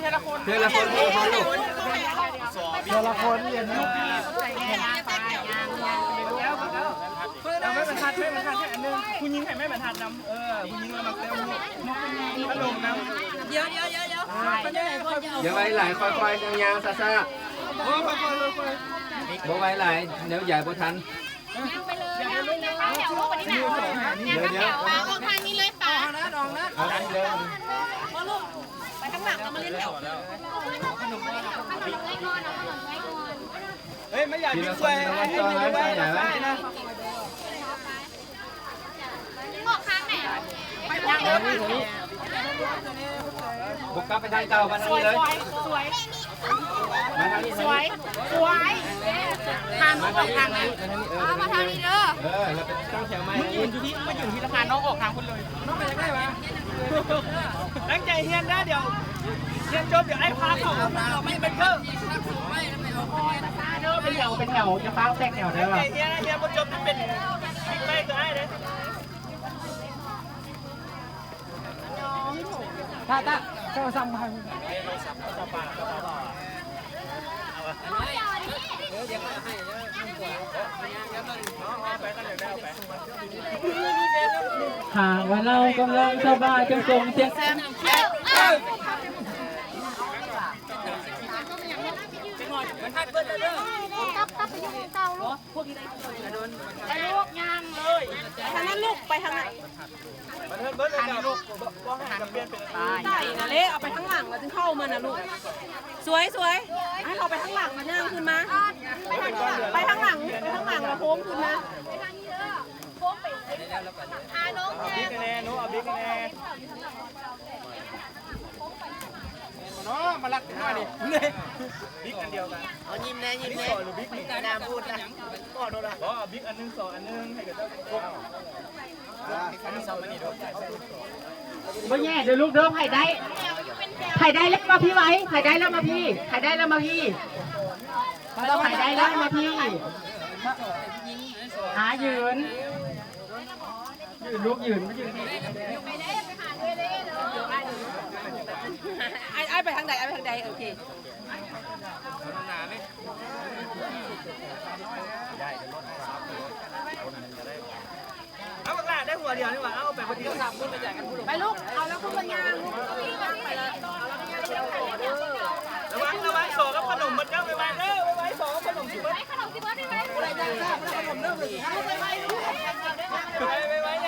ເທື່ອລະຄົນ ເທື່ອລະຄົນລູກ ເທື່ອລະຄົນ ລຽນຢູ່ ເອົາໄມ້ບັນທັດ ໄມ້ບັນທັດໃຫ້ອັນໜຶ່ງ ຜູ້ຍິງໃຫ້ໄມ້ບັນທັດນຳ ເອີ ຜູ້ຍິງລະມັກແຕ້ວ ຂະໜົມນຳ ດຽວໆໆໆ ຢ່າໄວຫຼາຍ ຄ່ອຍໆ ຍ່າງໆ ຊ້າໆ ໂອ້ ຄ່ອຍໆ ຄ່ອຍໆ ບໍ່ໄວຫຼາຍ ແນວຢາຍບໍ່ທັນ ຍ່າງໄປເລີຍ ຍ່າງເປັນແຖວລູກ ບັດນີ້ນະ ຍ່າງເປັນແຖວ ປາອອກທາງນີ້ເລີຍ ປາ ອອກທາງນັ້ນ ອອກທາງນັ້ນ ເອົາທາງນີ້ເດີ ບໍ່ລູກ ໄປທາງຫຼັງ ເຮົາມາລຽນແຖວ ເຮີ້ຍ ມາຢາຍບິກຊ່ວຍ ໃຫ້ເຮົາໄດ້ໄວນະ ອອກຂ້າງໄໝ? ໄປທາງນີ້ ບໍ່ກັບໄປທາງເກົ່າ ມາທາງນີ້ເລີຍ ສວຍ ສວຍ ມາທາງນີ້ ສວຍ ສວຍ ພານ້ອງອອກທາງນີ້ ເອີ ມາທາງນີ້ເດີ ເອີ ແລ້ວໄປຕັ້ງແຖວໃໝ່ ມຶງຢືນຢູ່ພີ້ ມາຢືນພີ້ ແລ້ວພານ້ອງອອກທາງພຸ້ນເລີຍ ນ້ອງໄປຢາກໄດ້ຫວາ? ຕັ້ງໃຈຮຽນເດີ ດຽວຮຽນຈົບ ດຽວອ້າຍພາເຂົ້າ ເປັນແຖວ ເປັນແຖວ ຢ່າຟ້າວແຕກແຖວເດີ ຮຽນ ຮຽນບໍ່ຈົບ ເປັນ ຖ້າ ຖ້າ ໂທລະສັບມາໃຫ້ ຫາກວ່າເຮົາກຳລັງສະບາຍ ຈົ່ງສົ່ງສຽງແຊມ ກັບ ກັບໄປຢູ່ໝ່ອງເກົ່າລູກ ໄປລູກ ຍ່າງເລີຍ ໄປທາງນັ້ນລູກ ໄປທາງນັ້ນ ໄປທາງນັ້ນລູກ ບໍ່ ບໍ່ໃຫ້ກັບປ່ຽນເປັນ ໄປນະເລ ເອົາໄປທາງຫຼັງ ແລ້ວຈຶ່ງເຂົ້າມານະລູກ ສວຍ ສວຍ ໃຫ້ເຂົາໄປທາງຫຼັງ ແລ້ວຍ່າງຄືນມາ ໄປທາງຫຼັງ ໄປທາງຫຼັງ ແລ້ວໂຄ້ງຄືນມາ ເອົາບິກແນ່ ໜູເອົາບິກແນ່ ເນາະ ມາລັດກັນໜ້ອຍນີ້ ບິກອັນດຽວກັນ ເອົາຍິ້ມແນ່ ຍິ້ມແນ່ ໜ້າບູດນະ ບໍ່ໂດນລະ ບໍ່ ເອົາບິກອັນໜຶ່ງ ສອງອັນໜຶ່ງ ໃຫ້ກັບເຈົ້າ ບໍ່ແຍ່ເດີລູກເດີ ໃຜໄດ້ ໃຜໄດ້ແລ້ວມາພີ້ໄວ ໃຜໄດ້ແລ້ວມາພີ້ ໃຜໄດ້ແລ້ວມາພີ້ ໃຜໄດ້ແລ້ວມາພີ້ ຫາຢືນ ຢືນລູກ ຢືນ ມາຢືນພີ້ ອ້າຍ ອ້າຍໄປທາງໃດ ອ້າຍໄປທາງໃດ ໂອເຄ. ເອົາບັກຫຼ້າໄດ້ຫົວດຽວນີ້ຫວ່າ ເອົາໄປບໍ່ດີ ໄປລູກ ເອົາແລ້ວຄືມັນຍ່າງລູກ ໄປເລີຍ ລະວັງ ລະວັງ ສອກກັບຂະໜົມໝົດເດີ ໄວໆເດີ ໄວໆ ສອກກັບຂະໜົມຊິເບິດ ຂະໜົມຊິເບິດ ໄວໆ ໄວໆ ໄວໆ ໄວໆ ໄວໆ ໄວໆ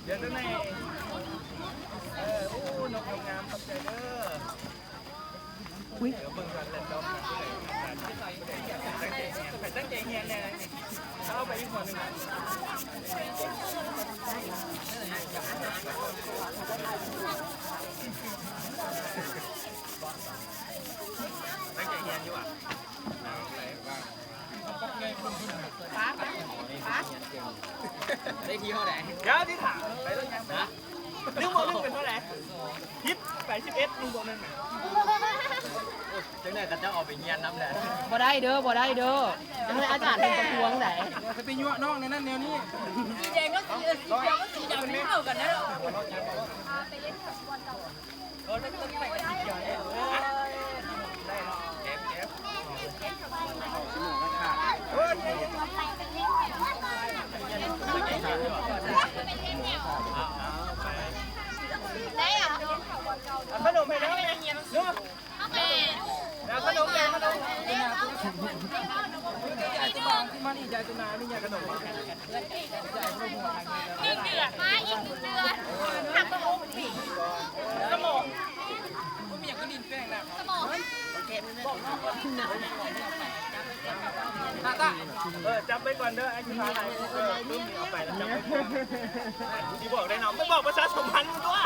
ດຽວຈັ່ງໃດ ເອີ ໂອ້ ນົກງາມ ຂອບໃຈເດີ ອຸ້ຍ ດຽວເບິ່ງກ່ອນແຫຼະ ເຈົ້າ ໃຜຕັ້ງໃຈຮຽນ ໃຜຕັ້ງໃຈຮຽນແດ່ ເອົາໄປອີກຫົວໜຶ່ງ ຕັ້ງໃຈຮຽນຢູ່ຫວາ? ປ້າ ປ້າ ໄດ້ທີ່ເທົ່າໃດ? ດຽວຊິຖາມ ໄປເລີຍ ຮະ? ໜຶ່ງບວກໜຶ່ງເປັນເທົ່າໃດ? ຜິດໄປສິບເອັດ ໜຶ່ງບວກໜຶ່ງນະ. ໂອ້ຍ ຈັ່ງໃດເຂົາເຈົ້າເອົາໄປຮຽນນຳແຫຼະ. ບໍ່ໄດ້ເດີ ບໍ່ໄດ້ເດີ ຈັ່ງໃດອາຈານເພິ່ນປະທ້ວງໃດ. ຢ່າໄປຍົວະນ້ອງແນວນັ້ນແນວນີ້. ສີແດງກັບສີ ເອີ ສີຂຽວກັບສີດຳມັນເຂົ້າກັນເດີ. ໄດ້ເອົາ ເອົາຂະໜົມໃຫ້ເດີ. ເອົາແມ່ ເອົາຂະໜົມ ເອົາຂະໜົມ. ຍາຍຕຸມາ ທີ່ມານີ້ ຍາຍຕຸມາ ມີຍາຂະໜົມບໍ່? ໜຶ່ງເດືອນ ມາອີກໜຶ່ງເດືອນ ຫັກສະໝອງ ສະໝອງ ບໍ່ມີຫຍັງຄືດິນແປ້ງນະ ສະໝອງ. ເອີ ຈັບໄວ້ກ່ອນເດີ ອະທິບາຍ ເອີ ປຶ້ມ ເອົາໄປແລ້ວຈັບໄວ້ກ່ອນ ຊິບອກໄດ້ເນາະ ໄປບອກປະຊາສຳພັນຕົວະ.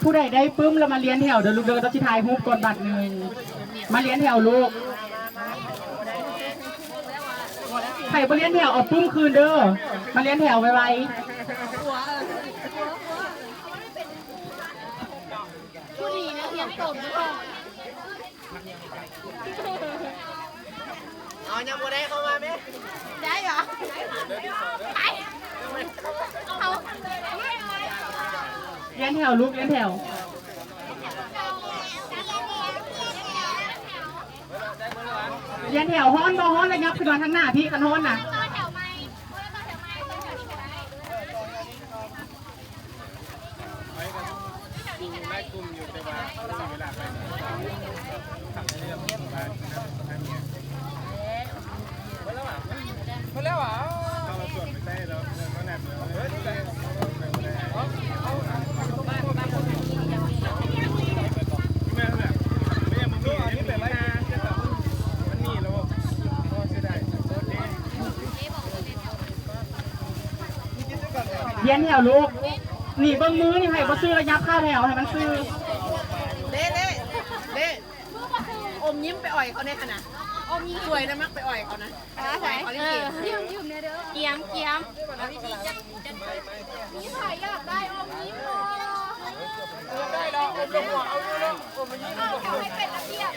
ຜູ້ໃດໄດ້ປຶ້ມແລ້ວມາລຽນແຖວເດີລູກເດີ ຕ້ອງຊິຖ່າຍຮູບກ່ອນບາດໜຶ່ງ ມາລຽນແຖວລູກ ໃຜບໍ່ລຽນແຖວເອົາປຶ້ມຄືນເດີ ມາລຽນແຖວໄວໆ. ຜູ້ດີນະ ຮຽນຕົນກ່ອນ. ເອົາ ຍັງບໍ່ໄດ້ເຂົ້າມາແມະ ໄດ້ຫວາ? ລຽນແຖວລູກ ລຽນແຖວ ລຽນແຖວ. ຮ້ອນບໍ່? ຮ້ອນລະຫຍັບຂຶ້ນມາທາງໜ້າພີ້ ຄັນຮ້ອນນະ. ລຽນແຖວລູກ ນີ້ເບິ່ງມືນີ້ ໃຜບໍ່ຊື່ລະຫຍັບເຂົ້າແຖວໃຫ້ມັນຊື່. ເລ ເລ ເລ ອມຍິ້ມໄປອ່ອຍເຂົາແດ່ຫັ້ນນະ ອມຍິ້ມ ສວຍນະ ມັກໄປອ່ອຍເຂົານະ ອ່າ ໄປ ໄປ ຂໍຫຼິ້ນເກມ ເອີ ຢືມ ຢືມແດ່ເດີ ກຽມ ກຽມ ມີໃຜຢາກໄດ້ອມຍິ້ມບໍ່? ໄດ້ແລ້ວ ອມລົງຫົວເອົາຢູ່ເນາະ ອມຍິ້ມ ເອົາເຂົ້າໃຫ້ເປັນລະບຽບ.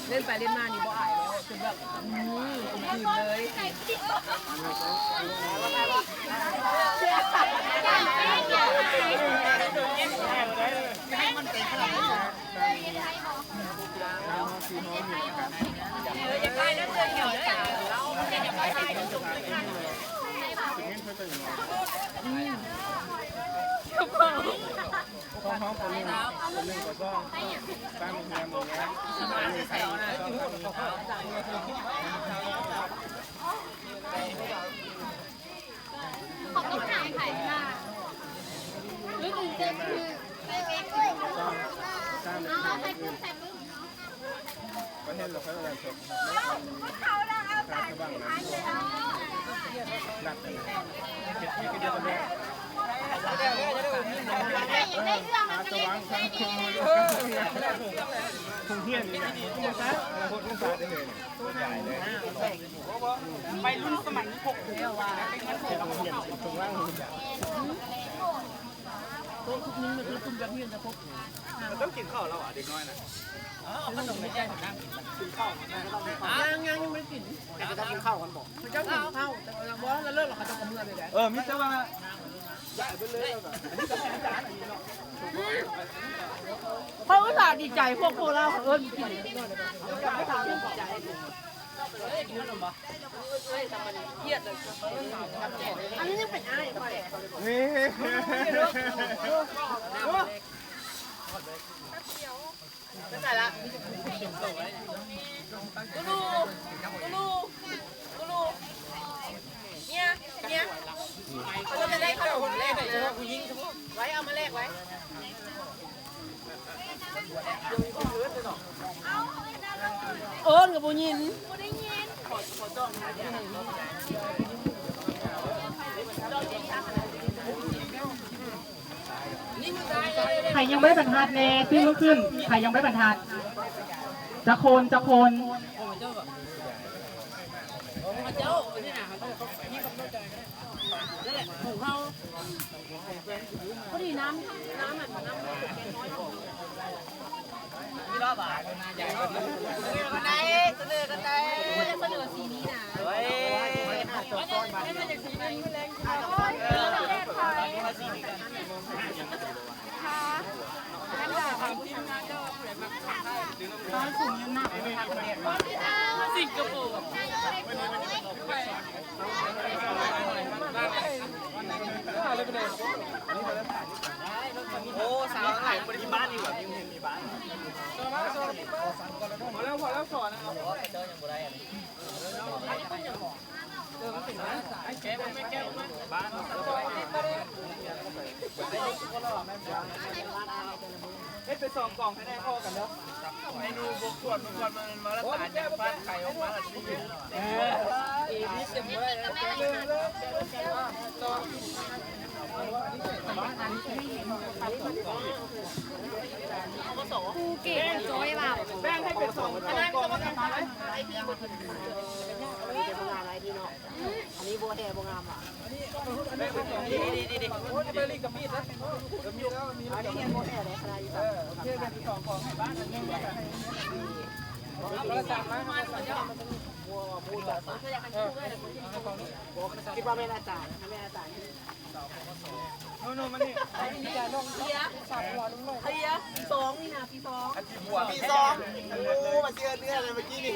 ເລ່ນໄປເລ່ນມານີ້ບໍ່ອາຍແລ້ວ ຈົນແບບ ອືມ ອມຄືນເລີຍ. ໄວລຸ້ນສະໄໝນີ້ ໂຕທຸກມື້ມັນຄືກຸ່ມແບບນີ້ນະ ພວກ ມັນຕ້ອງກິນເຂົ້າແລ້ວຫວາ ເດັກນ້ອຍນະ? ເອົາຂະໜົມໄປແຈກ ກິນເຂົ້າ ຍັງ ຍັງ ຍັງບໍ່ໄດ້ກິນ ເຂົາເຈົ້າກິນເຂົ້າກັນບໍ? ເຂົາເຈົ້າກິນເຂົ້າ ແຕ່ວ່າບໍ່ທັນໄດ້ເລີກ ເຂົາເຈົ້າກໍເມືອເລີຍ. ເອີ ມີແຕ່ວ່າ ເຂົາອຸດສ່າດີໃຈ ພວກ ພວກລາວເຂົາເອີ້ນກິນ. ອັນນີ້ຍັງເປັນອ້າຍຂ້ອຍ. ນີ້ ໄປໃສລະ? ກູລູ ກູລູ ກູລູ ເມຍ ເມຍ ເຂົາຈະໄດ້ຂະໜົມແລກເດີ ໄວ້ເອົາມາແລກໄວ້. ເອີ້ນກໍບໍ່ຍິນ. ໃຜຍັງບໍ່ໄດ້ບັນທັດແດ່ ຊື່ມືຂຶ້ນ. ໃຜຍັງບໍ່ໄດ້ບັນທັດ? ຈັກຄົນ ຈັກຄົນ? ພໍດີນ້ຳ ນ້ຳ ນ້ຳ ນ້ຳ ມີລອບຫວາ? ສະເໜີກັນໄດ້ ສະເໜີກັນໄດ້ ສະເໜີສີນີ້ນະ. ໂອ້ຍ ສິງກະໂປ. ໂອ້ ສາວຫຼາຍຄົນ ມີບ້ານຢູ່ຫວາ? ມີ ມີບ້ານ. ພໍແລ້ວ ພໍແລ້ວ ສອນນະ. ເຮັດເປັນສອງກອງໃຫ້ໄດ້ພໍ້ກັນເດີ. ເມນູບົກຂວດ ບົກຂວດ ມັນມາລະຕານຍັງຟາດໄຂ່ອອກມາລະສີ່. ເອີ ອີນີ້ເຕັມເລີຍ. ຜູ້ເກັ່ງຈ້ອຍວ່າ ແບ່ງໃຫ້ເປັນສອງ ສອງກອງ. ອັນນີ້ບໍ່ແທ້ບໍ່ງາມຫວາ? ຄິດວ່າແມ່ນອາຈານ ແມ່ນອາຈານ. ໂນໂນ ມານີ້ ເຄຍ ເຄຍ ປີສອງນີ້ນະ ປີສອງ ປີສອງ. ໂອ້ ມາເຊື່ອເນື້ອເລີຍເມື່ອກີ້ນີ້.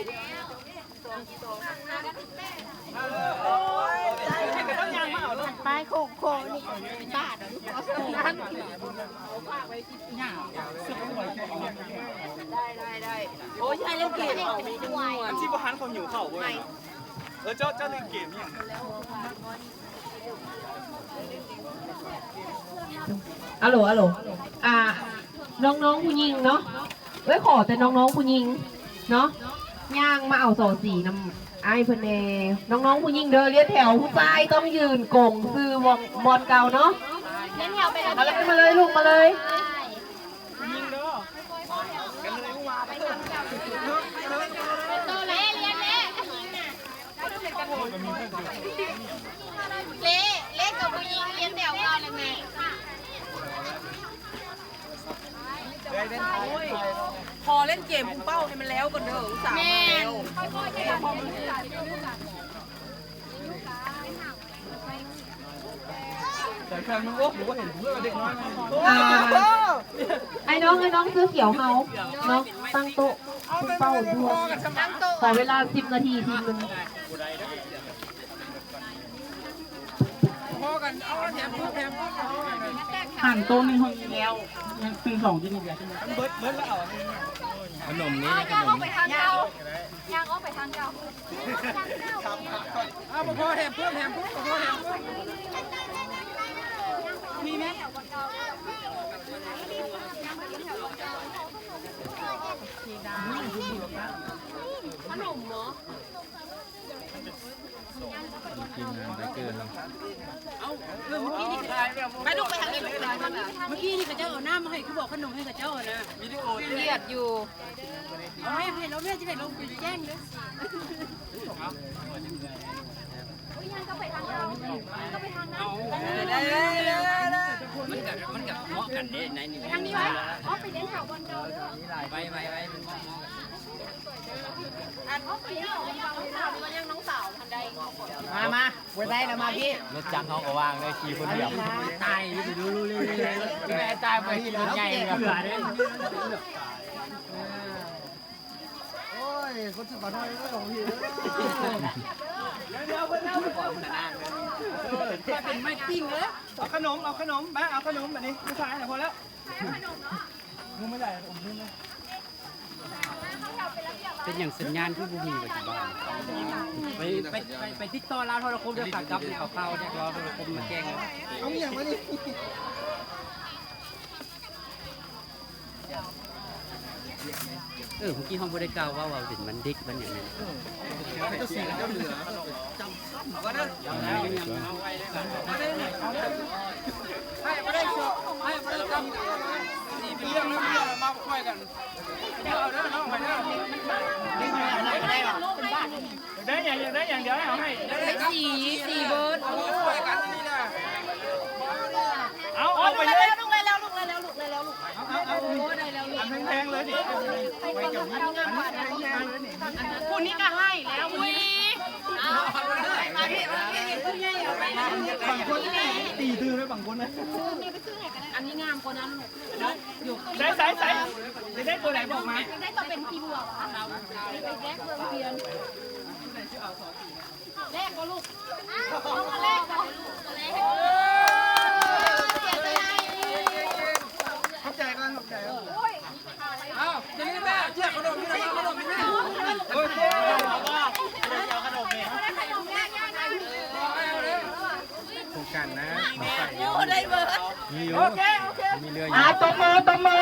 ປາຍໂຄ້ງໆ ນີ້ບາດ ໄດ້ ໄດ້ ໄດ້. ໂອ້ຍ ໃຫ້ເຫຼັ້ນເກມ ເອົາມີດ້ວຍ ອັນທີ່ບໍ່ທັນເຂົາຫິວເຂົ້າເວີຍ. ເອີ ເຈົ້າ ເຈົ້າຫຼິ້ນເກມອີ່ຫຍັງ? ອາໂຫຼ ອາໂຫຼ ອ່າ ນ້ອງໆຜູ້ຍິງເນາະ ເອີຍ ຂໍແຕ່ນ້ອງໆຜູ້ຍິງເນາະ ຍ່າງມາເອົາສອງສີນຳອ້າຍເພິ່ນແດ່. ນ້ອງໆຜູ້ຍິງເດີ ລຽນແຖວ ຜູ້ຊາຍຕ້ອງຢືນກົງຊື່ບ່ອນເກົ່າເນາະ. ລຽນແຖວໄປເລີຍ ມາເລີຍ ມາເລີຍລູກ ມາເລີຍ. ເລ ເລ ເລ ເລກກັບຜູ້ຍິງລຽນແຖວເກົ່າແລ້ວແມ່. ໂອ້ຍ ຂໍຫຼິ້ນເກມປຸງເປົ້າໃຫ້ມັນແລ້ວກ່ອນເດີ ອຸດສ່າມາແລ້ວ. ແມ່ນ. ອ່າ ອ້າຍນ້ອງ ອ້າຍນ້ອງເສື້ອຂຽວເຮົາເນາະ ຕັ້ງໂຕະປຸງເປົ້າດ່ວນ ຂໍເວລາສິບນາທີທີໜຶ່ງ. ຫັນໂຕະນີ້ຫ້ອງແລ້ວ ຍັງຊື້ສອງທີ່ນີ້ເດ. ມັນເບິດ ເບິດແລ້ວເອົາ ຂະໜົມນີ້ ຂະໜົມນີ້. ຍ່າງອອກໄປທາງເກົ່າ ຍ່າງອອກໄປທາງເກົ່າ. ອ້າວ ບໍ່ພໍແຖມເພີ່ມ ແຖມເພີ່ມ ບໍ່ພໍແຖມເພີ່ມ ມີໄໝ? ຂະໜົມບໍ? ທີມງານໄບເກີເຮົາ ເອົ້າ ເອີ ເມື່ອກີ້ນີ້ ໄປລູກ ໄປທາງນີ້ລູກ ໄປທາງນີ້. ເມື່ອກີ້ນີ້ເຂົາເຈົ້າເອົານ້ຳມາໃຫ້ ຄືບອກຂະໜົມໃຫ້ເຂົາເຈົ້າຫັ້ນນະ. ວິດີໂອ ກຽດຢູ່. ເອົາໃຫ້ ໃຫ້ລາວແມ່ ຈະໄດ້ລົງໄປແຈ້ງເດີ. ມັນກະ ມັນກະເໝາະກັນເດ້ ໃນນີ້ ໄປທາງນີ້ໄວ້ ອອກໄປເຫຼັ້ນແຖວບ່ອນເກົ່າເດີ. ໄວ້ ໄວ້ ໄວ້ ມັນເໝາະກັນ. ອັນ ນ້ອງສາວ ຫຼືວ່າຍັງນ້ອງສາວ ທັນໄດ້ ມາ ມາ ບໍ່ໄດ້ແລ້ວ ມາພີ່. ລົດຈັກເຮົາກໍວ່າງເດີ ຂີ່ຄົນດຽວ ຕາຍ ແມ່ຕາຍ ບໍ່ຂີ່ລົດໃຫຍ່ ເກືອເດ້. ໂອ້ຍ ຄົນຊື່ປານ້ອຍເອີຍ ຂອງພີ່ເອີຍ. ດຽວ ດຽວ ເພິ່ນເອົາໄປກ່ອນ ເປັນໄມ້ປີ້ງເລີຍ. ເອົາຂະໜົມ ເອົາຂະໜົມ ມາ ເອົາຂະໜົມບາດນີ້ ຜູ້ຊາຍນະ ພໍແລ້ວ. ເອົາຂະໜົມເນາະ ເປັນຫຍັງສັນຍານຄືບໍ່ມີວະ ຢູ່ບ້ານ? ໄປ ໄປ ໄປ ໄປຕິດຕໍ່ລາວໂທລະຄົມເດີ ຂາກັບນີ້ ເຂົາຂ່າວຈາກລາວໂທລະຄົມມາແຈ້ງ. ເອົາອີ່ຫຍັງວະນີ້? ເອີ ເມື່ອກີ້ເຮົາບໍ່ໄດ້ກ່າວເວົ້າວ່າເປັນວັນເດັກວັນຫຍັງ. ເອີ ເຈົ້າສີເຈົ້າເຫຼືອ. ໄດ້ຫຍັງ ຢາກໄດ້ຫຍັງ ດຽວໃຫ້ເອົາໃຫ້. ໄດ້ສີ ສີເບີດ. ເອົາ ເອົາໄປເລີຍ. ໄດ້ແລ້ວ ໄດ້ແລ້ວ ໄດ້ແລ້ວ ໄດ້ແລ້ວ ໄດ້ແລ້ວ. ເອົາ ເອົາ ເອົາ ໂອ້ ໄດ້ແລ້ວລູກ ອັນແພງໆເລີຍນີ້ ອັນແພງໆເລີຍນີ້. ຜູ້ນີ້ກໍໃຫ້ແລ້ວ. ອຸ້ຍ ເອົາ ບາງຄົນຕີຕື່ມເລີຍ ບາງຄົນນະ. ອັນນີ້ງາມກວ່ານັ້ນລູກ. ໃສ່ ໃສ່ ໃສ່ ຢາກໄດ້ຕົວໃດບອກມາ. ຢາກໄດ້ຕົວເປັນຂີ້ບົວຫວາ? ໄປແຍກເບິ່ງທຽນ. ແລກບໍ່ລູກ? ເອົາມາແລກກັນລູກ ມາແລກ. ຂອບໃຈກ່ອນ ຂອບໃຈ. ເອົ້າ ຈະມີແມ່ ເຈຍຂະໜົມ ຂະໜົມ ຂະໜົມ. ໂອເຄ ເອົາຂະໜົມນີ້ ໂຄງການນະ ມີຢູ່ ໂອເຄ ໂອເຄ ມີເຫຼືອຢູ່. ອ່າ ຕົບມື ຕົບມື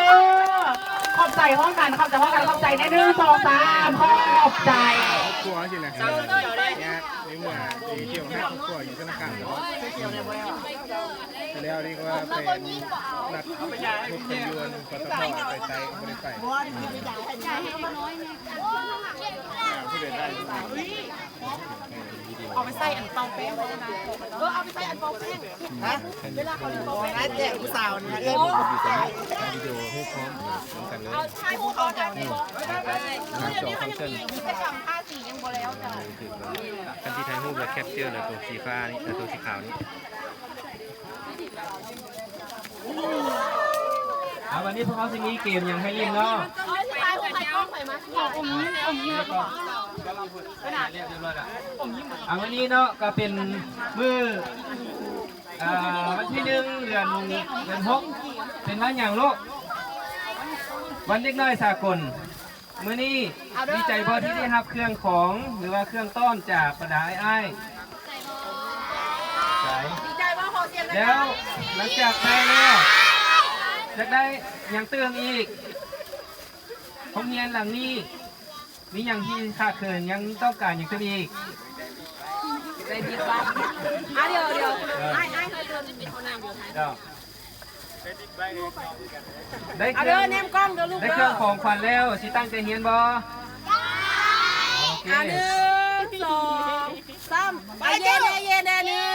ຂອບໃຈພ້ອມກັນ ຂອບໃຈພ້ອມກັນ ຂອບໃຈແດ່ ໜຶ່ງ ສອງ ສາມ ຂອບໃຈ. ຄອບຄົວຊິນະ ຍາກ ໃນເມື່ອໄປທ່ຽວໃຫ້ຄອບຄົວຢູ່ທະນາຄານ. ແລ້ວນີ້ກໍວ່າໄປນັດພົບກັນຢູ່ ປຕທ ໄປໄຊ ກໍບໍ່ໄດ້ໄປ. ເອົາໄປໃສ່ອັນເປົ່າແປ້ງໄດ້ນະ. ເອີ ເອົາໄປໃສ່ອັນເປົ່າແປ້ງ. ຮະ? ເວລາເຂົາເລີນເປົ່າແປ້ງ ໄດ້ແຕ່ຜູ້ສາວນີ້ ເອີ ວິດີໂອຮູບພ້ອມນຳກັນເລີຍ. ຖ່າຍຮູບເອົາໄດ້ບໍ່? ໄດ້ ໄດ້. ໜ້າຈໍຟັງເຊີນ ກິດຈະກຳທາສີຍັງບໍ່ແລ້ວຈ້ະ. ຄັນຊິຖ່າຍຮູບແລ້ວແຄັບເຈີແລ້ວ ໂຕສີຟ້ານີ້ ແລ້ວໂຕສີຂາວນີ້. ເອົາ ວັນນີ້ພວກເຮົາຊິມີເກມຫຍັງໃຫ້ຫຼິ້ນເນາະ? ເອົາ ວັນນີ້ເນາະ ກໍເປັນມື້ ອ່າ ວັນທີໜຶ່ງ ເດືອນ ເດືອນຫົກ ເປັນວັນຫຍັງລູກ? ວັນເດັກນ້ອຍສາກົນ. ມື້ນີ້ດີໃຈບໍ່ທີ່ໄດ້ຮັບເຄື່ອງຂອງ ຫຼືວ່າເຄື່ອງຕ້ອນຈາກບັນດາອ້າຍໆ? ໃຈ. ດີໃຈບໍ່? ຂໍສຽງໜ້ອຍ. ແລ້ວຫຼັງຈາກໄດ້ແລ້ວ ຢາກໄດ້ຫຍັງຕື່ມອີກ? ໂຮງຮຽນຫຼັງນີ້ມີຫຍັງທີ່ຂາດເຂີນ ຍັງຕ້ອງການຫຍັງຕື່ມອີກ? ໄດ້ບິກໄບ. ອ່າ ດຽວ ດຽວ ອ້າຍ ອ້າຍເຄີຍເດີນເປັນຫົວໜ້າຢູ່ໄທ. ໄດ້ເຄື່ອງ ເອົາເດີ ແນມກ້ອງເດີລູກເດີ. ໄດ້ເຄື່ອງຂອງຂວັນແລ້ວ ຊິຕັ້ງໃຈຮຽນບໍ່? ໂອເຄ ອ່າ ໜຶ່ງ ສອງ ສາມ ໄປ ເຢ້ແດ່ ເຢ້ແດ່ ໜຶ່ງ.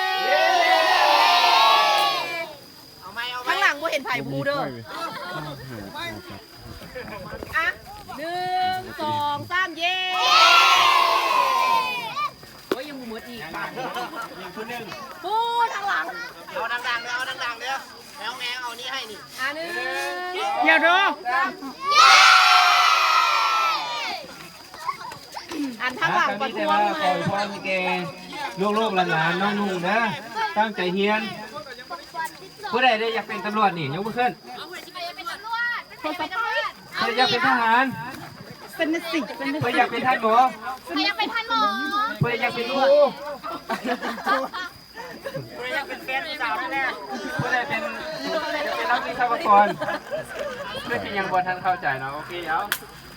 ທາງຫຼັງບໍ່ເຫັນໃຜ ບໍ່ຮູ້ເດີ. ອ່ະ ໜຶ່ງ ສອງ ສາມ ເຢ້. ໂອ້ຍ ຍັງບໍ່ໝົດອີກ. ຜູ້ທາງຫຼັງ ເອົາດັງໆເດີ ເອົາດັງໆເດີ. ແຮງໆ ເອົານີ້ໃຫ້ນີ້. ອ່າ ໜຶ່ງ ດຽວດູ. ອັນທາງຫຼັງປະທ້ວງ. ຂໍອວຍພອນແກ່ລູກໆຫຼານໆ ນ້ອງນຸ່ງເດີ ຕັ້ງໃຈຮຽນ. ຜູ້ໃດໄດ້ຢາກເປັນຕຳຫຼວດນີ້ ຍົກມືຂຶ້ນ. ຜູ້ໃດຢາກເປັນທະຫານ? ເປັນນາຊິ ເປັນນາຊິ. ຜູ້ໃດຢາກເປັນທ່ານໝໍ? ຜູ້ໃດຢາກເປັນທ່ານໝໍ? ຜູ້ໃດຢາກເປັນຄູ? ຜູ້ໃດຢາກເປັນແຟນຜູ້ສາວນັ້ນແຫຼະ. ຜູ້ໃດເປັນ ເປັນນັກວິສະວະກອນ. ຄືຊິຍັງບໍ່ທັນເຂົ້າໃຈເນາະ. ໂອເຄ ເອົາ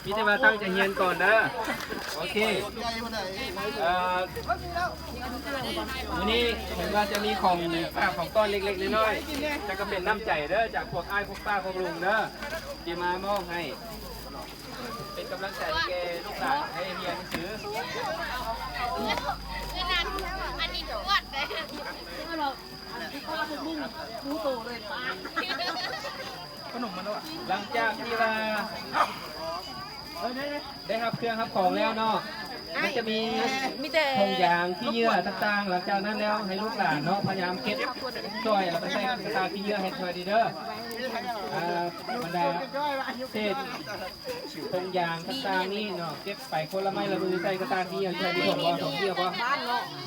ມີແຕ່ວ່າຕັ້ງໃຈຮຽນກ່ອນເດີ. ໂອເຄ ເອີ ມື້ນີ້ເຫັນວ່າຈະມີຂອງຝາກຂອງຕ້ອນເລັກໆນ້ອຍໆ ແຕ່ກໍເປັນນ້ຳໃຈເດີ ຈາກພວກອ້າຍພວກປ້າພວກລຸງເດີ ທີ່ມາມອບໃຫ້ ເປັນກຳລັງໃຈແກ່ລູກຫຼານໃຫ້ຮຽນໜັງສື. ອັນນີ້ທວດເດ້. ຫຼັງຈາກທີ່ວ່າໄດ້ຮັບເຄື່ອງຮັບຂອງແລ້ວເນາະ ມັນຈະມີ ມີແຕ່ຖົງຢາງ ຂີ້ເຫຍື້ອຕ່າງໆ. ຫຼັງຈາກນັ້ນແລ້ວໃຫ້ລູກຫຼານເນາະ ພະຍາຍາມເກັບຊ່ອຍ ເອົາໄປໃສ່ກະຕ່າຂີ້ເຫຍື້ອໃຫ້ຊ່ອຍດີເດີ. ອ່າ ບັນດາເສດຖົງຢາງຕ່າງໆນີ້ເນາະ ເກັບໄປຄົນລະໄມ້ລະມືໃສ່ກະຕ່າຂີ້ເຫຍື້ອ ຊ່ອຍດີ. ຖົງບໍ່? ຖົງເຫຍື້ອບໍ່?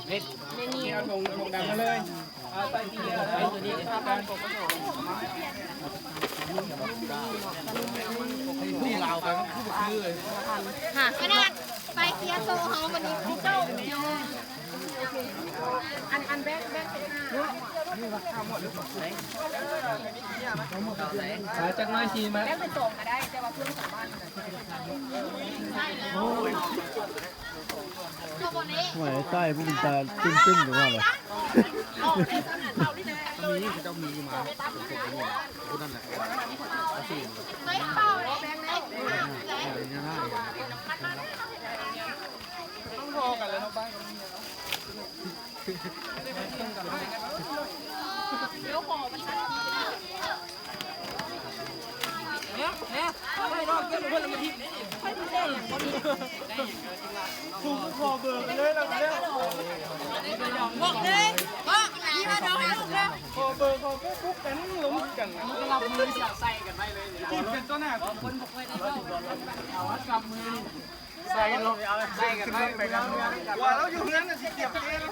ເຮັດ ເອົາຖົງ ຖົງດຳມາເລີຍ. ຂະໜາດໄປເຄຍໂຕເຮົາບັດນີ້ເຈົ້າ ອັນ ອັນແບກ ແບກ ອ່າ ຈັກໜ້ອຍຊິມາ ແບກໄປສອງກໍໄດ້ ແຕ່ວ່າເພື່ອນສາມາດ ໂອ້ຍ ຕາຍ ມັນຕາຕຶ້ງໆ ຢູ່ວ່າລະ. ມີ ເຂົາເຈົ້າມີມາ ຜູ້ນັ້ນແຫຼະ ຕ້ອງພໍກັນແລ້ວເນາະ ບ້ານກໍມີເນາະ. ຂໍເບີ ຂໍເຟສບຸກກັນ ລົມກັນ ຈີບກັນຕໍ່ໜ້າຄົນ ບໍ່ຄ່ອຍໄດ້ເວົ້າ ເອົາກຳມື ໃສ່ລົງ ໃສ່ກັນໄປ ໄປກັນ ວ່າລາວຢູ່ເຮືອນນະ ຊິຕຽມເກມ ໃຫ້ມັນ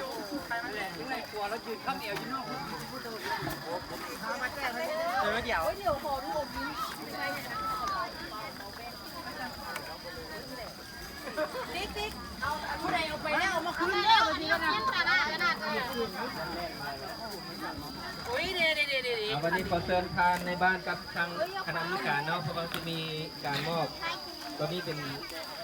ແຫຼະ ຢູ່ໃນຄົວລາວຢືນຄ້ຳແອວຢູ່ນອກ ເອີ ດຽວ ດຽວຂໍດູອົບຍິ້ມ ຕິກໆ ເອົາ ຜູ້ໃດເອົາໄປແລ້ວ ເອົາມາຄືນເດີ ບາດນີ້ນະ ໂອ້ຍ ເດໆໆໆ ອ່າ ບັດນີ້ຂໍເຊີນທ່ານໃນບ້ານກັບທາງຄະນະກຳມະການເນາະ ເພາະວ່າຊິມີການມອບ ຕົວນີ້ເປັນ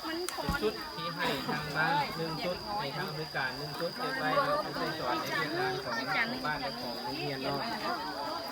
ເປັນຊຸດທີ່ໃຫ້ທາງບ້ານໜຶ່ງຊຸດ ໃຫ້ທາງອຳນວຍການໜຶ່ງຊຸດ ເກັບໄວ້ເນາະ ເພື່ອໃຊ້ສອນໃນວຽກງານຂອງບ້ານ ແລະ ຂອງໂຮງຮຽນເນາະ.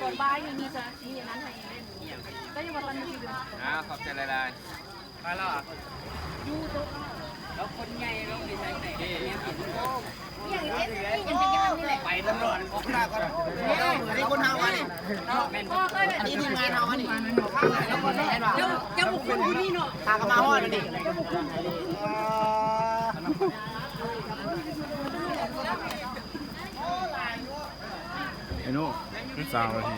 ຕອນບ່າຍນີ້ມີສະ ມີອັນນັ້ນໃຫ້ເຫຼັ້ນ ແຕ່ຍັງບໍ່ທັນມີທີ່ເດີນ. ອ່າ ຂອບໃຈຫຼາຍໆ. ໄປແລ້ວອະ? ຢູ່ໂຕະແລ້ວ ຄົນໃຫຍ່ລົງນີ້ໃສ່ໃສ່ ເອີ ອັນນີ້ຄົນເຮົາອັນນີ້ ອັນນີ້ທີມງານເຮົາອັນນີ້ ເຈົ້າ ເຈົ້າບຸກຄົນຜູ້ນີ້ເນາະ ພາກັນມາຮອດອັນນີ້. ໄອ້ໜູ ຊາວນາທີ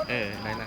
ເອີ ໄດ້ລະ.